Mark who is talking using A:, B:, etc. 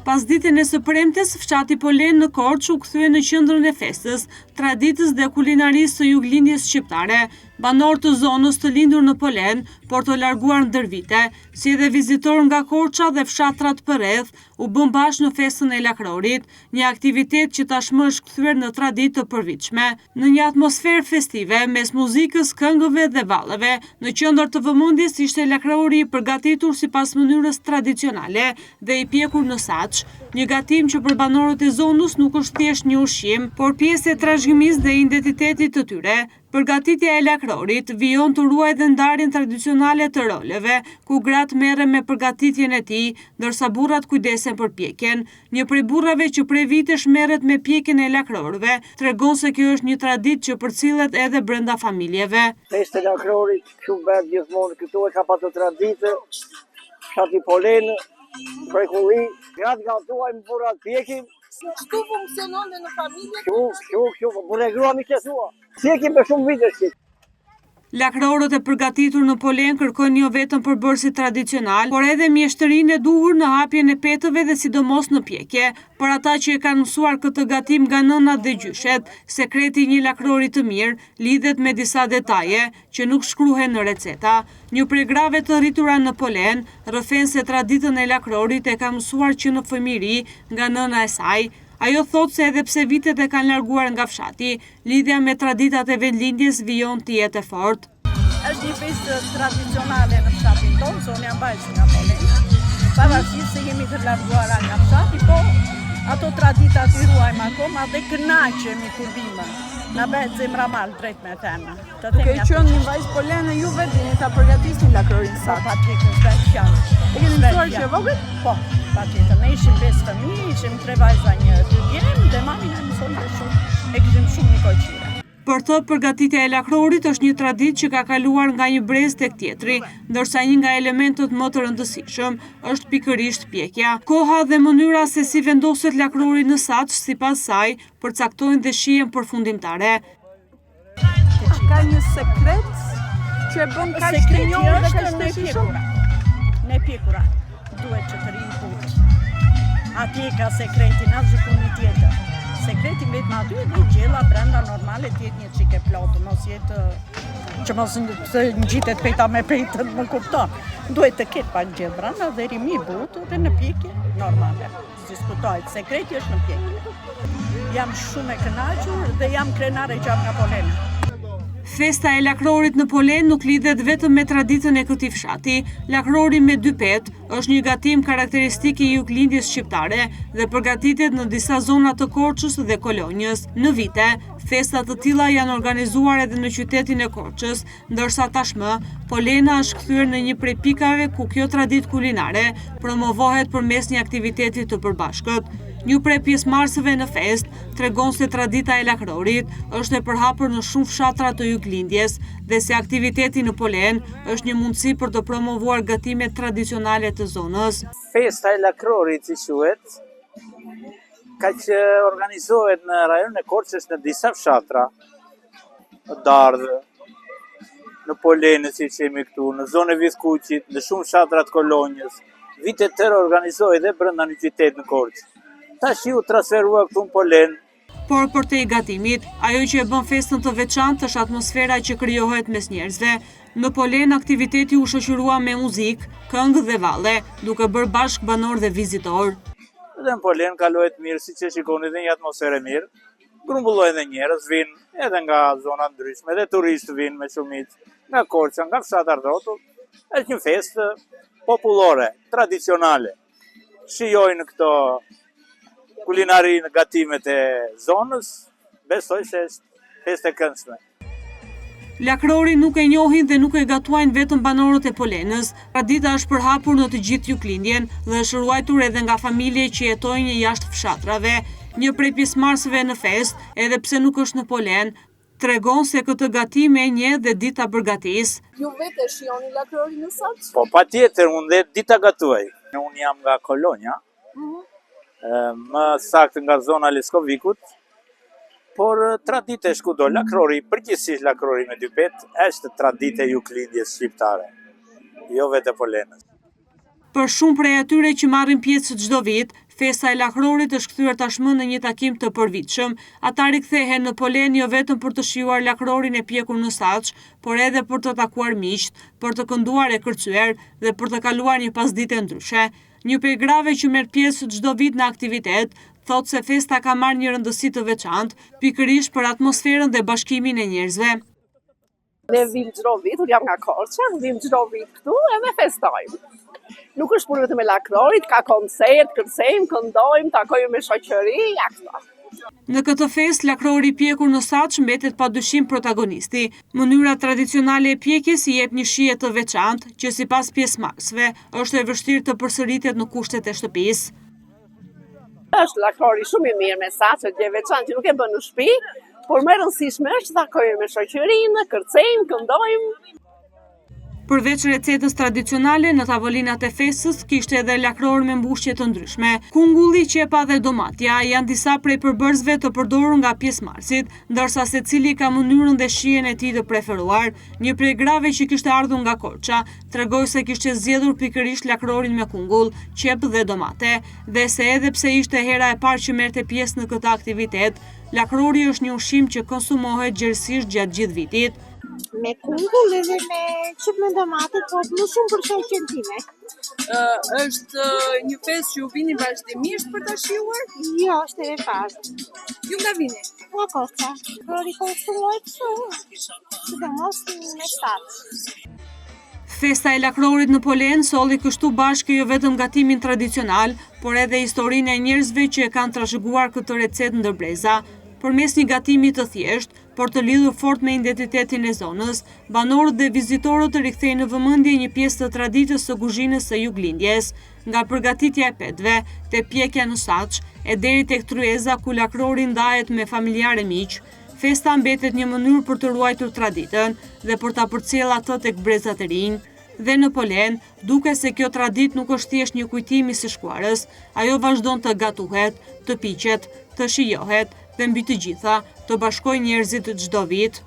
A: Pasditen e së premtes, fshati Polenë në Korçë u kthye në qendrën e festës, traditës dhe kulinarisë së juglindjes shqiptare. Banorë të zonës të lindur në Polenë, por të larguar ndër vite, si edhe vizitorë nga Korça dhe fshatrat përreth, u bënë bashkë në festën e lakrorit, një aktivitet që tashmë është kthyer në traditë të përvitshme. Në një atmosferë festive, mes muzikës, këngëve dhe valleve, në qendër të vëmendjes ishte lakrori i përgatitur sipas mënyrës tradicionale dhe i pjekur në saç. Një gatim që për banorët e zonës nuk është thjesht një ushqim, por pjesë e trashëgimisë dhe identitetit të tyre. Përgatitja e lakrorit vijon të ruajë dhe ndarjen tradicionale të roleve, ku gratë merren me përgatitjen e tij, ndërsa burrat kujdesen për pjekjen. Një prej burrave që prej vitesh merret me pjekjen e lakrorëve, tregon se kjo është një traditë që përcillet edhe brenda familjeve.
B: Festa e lakrorit kështu bëhet gjithmonë këtu e ka patur traditë, fshati Polenë, mrekulli, gratë gatuajnë, burrat pjekin.
C: Kështu funksionon dhe në familje?
B: Kështu, kështu, kështu, po burrë e grua mi që thua. Pjekim për shumë vite shqip.
A: Lakrorët e përgatitur në Polenë kërkojnë jo vetëm përbërësit tradicionalë, por edhe mjeshtërinë e duhur në hapjen e petëve dhe sidomos në pjekje. Për ata që e kanë mësuar këtë gatim nga nënat dhe gjyshet, sekreti i një lakrori të mirë lidhet me disa detaje që nuk shkruhen në receta. Një prej grave të rritura në Polenë, rrëfen se traditën e lakrorit e ka mësuar që në fëmijëri nga nëna e saj. Ajo thotë se edhe pse vitet e kanë larguar nga fshati, lidhja me traditat e vendlindjes vijon të jetë e
C: fortë. Është një festë tradicionale në fshatin tonë, se unë jam vajzë nga Polena. Pavarësisht se jemi të larguara nga fshati, po ato traditat i ruajmë akoma dhe kënaqemi kur vijmë. Na bëhet zemra mal drejt me thënë.
D: Të Duke qenë një vajzë polene, ju vetë dini ta përgatisni lakrorin
C: po, saktë. Po, patjetër, s'bëhet
D: fjalë. E keni mësuar që e vogël?
C: Po, patjetër. Ne ishim pesë fëmijë, ishim tre vajza një dy djem dhe mami na mësonte shumë. E kishim shumë nikoqire.
A: Për të, përgatitja e lakrorit është një traditë që ka kaluar nga një brez tek tjetri, ndërsa një nga elementët më të rëndësishëm është pikërisht pjekja. Koha dhe mënyra se si vendoset lakrori në saç, sipas saj, përcaktojnë dhe shijen përfundimtare.
D: Ka një sekret që e bën kaq të njohur dhe kaq të shijshëm?
C: Në pjekura duhet që të rrinë butë. Aty ka sekretin, asgjëkund tjetër. Sekreti vetëm aty dhe gjella brenda normale të jetë një çikë e plotë, mos jetë që mos të ngjitet peta me petën, më kupton. Duhet të ketë pak gjellë brenda dhe rri mirë butë dhe në pjekje normale. S'diskutohet, sekreti është në pjekje. Jam shumë e kënaqur dhe jam krenare që jam nga Polena.
A: Festa e lakrorit në Polenë nuk lidhet vetëm me traditën e këtij fshati. Lakrori me dy petë është një gatim karakteristik i juglindjes shqiptare dhe përgatitet në disa zona të Korçës dhe Kolonjës. Në vite, festa të tilla janë organizuar edhe në qytetin e Korçës, ndërsa tashmë Polena është kthyer në një prej pikave ku kjo traditë kulinare promovohet përmes një aktiviteti të përbashkët. Një prej pjesëmarrësve në festë tregon se tradita e lakrorit është e përhapur në shumë fshatra të juglindjes dhe se aktiviteti në Polenë është një mundësi për të promovuar gatimet tradicionale të zonës.
B: Festa e lakrorit, si quhet, ka që organizohet në rajonin e Korçës në disa fshatra, në Dardhë, në Polenë, siç jemi këtu, në zonën e Vithkuqit, në shumë fshatra të Kolonjës. Vite të tëra organizohej dhe brenda në qytet në Korçë. Tashi u transferua këtu në Polenë.
A: Por përtej gatimit, ajo që e bën festën të veçantë është atmosfera që krijohet mes njerëzve. Në Polenë aktiviteti u shoqërua me muzikë, këngë dhe valle, duke bërë bashkë banorë dhe vizitorë.
B: Dhe në Polenë kalohet mirë, siç e shikoni dhe një atmosferë e mirë. Grumbullohen dhe njerëz, vijnë edhe nga zona të ndryshme, edhe turistë vijnë me shumicë, nga Korça, nga fshatrat rrotull. Është një festë popullore, tradicionale. Shijojnë këto kulinarinë, gatimet e zonës, besoj se është festë e këndshme.
A: Lakrorin nuk e njohin dhe nuk e gatuajnë vetëm banorët e Polenës. Tradita është përhapur në të gjithë juglindjen dhe është ruajtur edhe nga familje që jetojnë jashtë fshatrave. Një prej pjesëmarrësve në festë, edhe pse nuk është në Polenë, tregon se këtë gatim e njeh dhe di ta përgatisë.
D: Ju vetë e shijoni lakrorin në
B: saç? Po patjetër, unë dhe di ta gatuaj. Unë jam nga Kolonja, më saktë nga zona e Leskovikut, por traditë është kudo, lakrori, përgjithësisht lakrori me dy petë, është traditë e juglindjes shqiptare, jo vetë e Polenës.
A: Për shumë prej atyre që marrin pjesë çdo vit, Festa e lakrorit është kthyer tashmë në një takim të përvitshëm. Ata rikthehen në Polenë jo vetëm për të shijuar lakrorin e pjekur në saç, por edhe për të takuar miqtë, për të kënduar e kërcyer dhe për të kaluar një pasdite ndryshe. Një prej grave që merr pjesë çdo vit në aktivitet, thotë se festa ka marrë një rëndësi të veçantë, pikërisht për atmosferën dhe bashkimin e njerëzve.
E: Ne vim çdo vit, unë jam nga Korça, vim çdo vit këtu edhe festojmë. Nuk është punë vetëm e lakrorit, ka koncert, kërcejmë, këndojmë, takojmë me shoqëri, ja këto.
A: Në këtë festë, lakrori i pjekur në saç mbetet padyshim protagonisti. Mënyra tradicionale e pjekjes i jep një shije të veçantë, që sipas pjesëmarrësve, është e vështirë të përsëritet në kushtet e shtëpisë.
E: Është lakrori shumë i mirë me saç, gjë e veçantë që nuk e bën në shtëpi, por më e rëndësishme është të takojmë me shoqërinë, kërcejmë, këndojmë.
A: Përveç recetës tradicionale, në tavolinat e festës kishte edhe lakror me mbushje të ndryshme. Kungulli, qepa dhe domatja janë disa prej përbërësve të përdorur nga pjesëmarrësit, ndërsa secili ka mënyrën dhe shijen e tij të preferuar. Një prej grave që kishte ardhur nga Korça, tregoi se kishte zgjedhur pikërisht lakrorin me kungull, qepë dhe domate, dhe se edhe pse ishte hera e parë që merrte pjesë në këtë aktivitet, lakrori është një ushqim që konsumohet gjerësisht gjatë gjithë vitit.
F: Me kungull edhe me qepë me domate, po më shumë për shoqen time.
D: Është një festë që ju vini vazhdimisht për ta shijuar?
F: Jo, është hera e parë.
D: Ju nga vini?
F: Nga Korça. Lakrori konsumohet shumë, sidomos me saç.
A: Festa e lakrorit në Polenë solli kështu bashkë jo vetëm gatimin tradicional, por edhe historinë e njerëzve që e kanë trashëguar këtë recetë ndër breza. Përmes një gatimi të thjeshtë, por të lidhur fort me identitetin e zonës, banorët dhe vizitorët rikthejnë në vëmendje një pjesë të traditës së kuzhinës së juglindjes, nga përgatitja e petëve, te pjekja në saç, e deri tek tryeza ku lakrori ndahet me familjarë e miq. Festa mbetet një mënyrë për të ruajtur traditën dhe për ta përcjellë atë tek brezat e rinj. Dhe në Polenë, duket se kjo traditë nuk është thjesht një kujtim i së shkuarës, ajo vazhdon të gatuhet, të piqet, të shijohet dhe mbi të gjitha, të bashkojë njerëzit çdo vit.